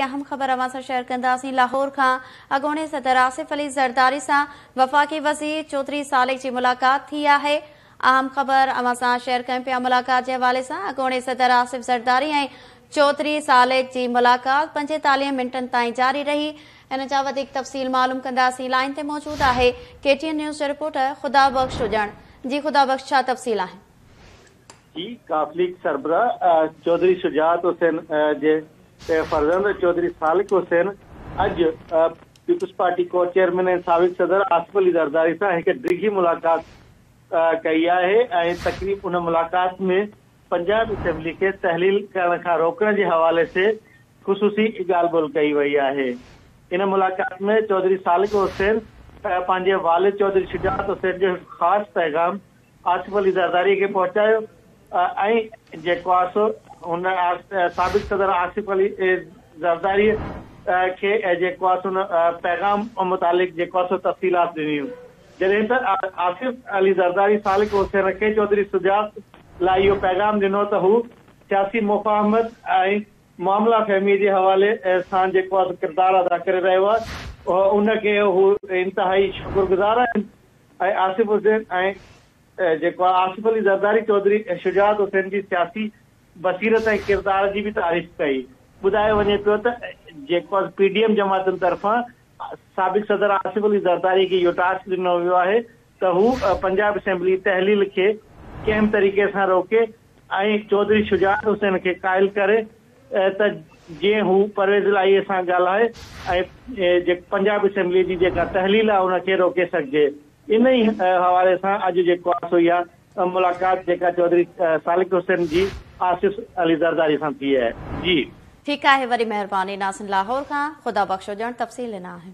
اهم خبر اوهان سان شيئر ڪنداسين. لاهور کان اڳوڻي صدر آصف علي زرداري سان وفاقي وزير چوڌري سالڪ جي ملاقات ٿي آهي. اهم خبر اوهان سان شيئر ڪيون پيا ملاقات جي حوالي سان اڳوڻي صدر آصف زرداري ۽ چوڌري سالڪ جي ملاقات 45 منٽن تائين جاري رهي. ان جا وڌيڪ تفصيل معلوم ڪنداسين. لائين تي موجود آهي ڪي ٽي اين نيوز جو رپورٽر خدا بخش اڄڻ. جي خدا بخش ڇا تفصيل آهن؟ جي قاف ليگ سربراهه چوڌري شجاعت حسين جي فرزند چوڌري سالڪ حسين اڄ پيپلز پارٽي ڪو چيئرمين ۽ سابق صدر آصف علي زرداري سان هڪ ڊگهي ملاقات ڪئي آهي ۽ تقريب ان ملاقات ۾ پنجاب اسيمبلي کي تحليل ڪرڻ کان روڪڻ جي حوالي سي خصوصي ڳالهه ٻولهه ڪئي وئي آهي. ان ملاقات ۾ چوڌري سالڪ حسين پنهنجي والد چوڌري شجاعت حسين جو هڪ خاص پيغام آصف علي زرداري کي پهچايو ۽ جيڪو آهي سو هن سابق صدر آصف علي زرداري کي جيڪو آهي سو ان پيغام متعلق جيڪو آهي سو تفصيلات ڏنيون جڏهن ته آصف علي زرداري سالڪ حسين کي چوڌري شجاعت لاء اهو پيغام ڏنو ته هو سياسي مفاهمت ۽ معاملا فهمي جي حوالي سان جيڪو آهي سو ڪردار ادا ڪري رهيو آهي ان کي هو انتهائي شڪرگذار آهن ۽ آصف حسين ۽ جيڪو آهي آصف علي زرداري چوڌري شجاعت حسين جي سياسي بصيرت ۽ ڪردار جي به تعريف ڪئي. ٻڌايو وڃي پيو ته جيڪو آهي پي ڊي ايم جماعتن طرفان سابق صدر آصف علي زرداري کي اهو ٽاسڪ ڏنو ويو آهي ته هو پنجاب اسيمبلي تحليل کي ڪنهن به طريقي سان روڪي ۽ چوڌري شجاعت حسين کي قائل ڪري ته جيئن هو پرويز الاهيء سان ڳالهائي ۽ پنجاب اسيمبليء جي جيڪا تحليل آهي ان کي روڪي سگهجي. ان ئي حوالي سان اڄ جيڪو آهي سو اها ملاقات جيڪا چوڌري سالڪ حسين جي آصف علي زرداري سان ٿي آهي. جي. ٺيڪ آهي وڏي مهرباني ناظرين لاهور کان خدا بخش اڄڻ تفصيل ڏنا آهن.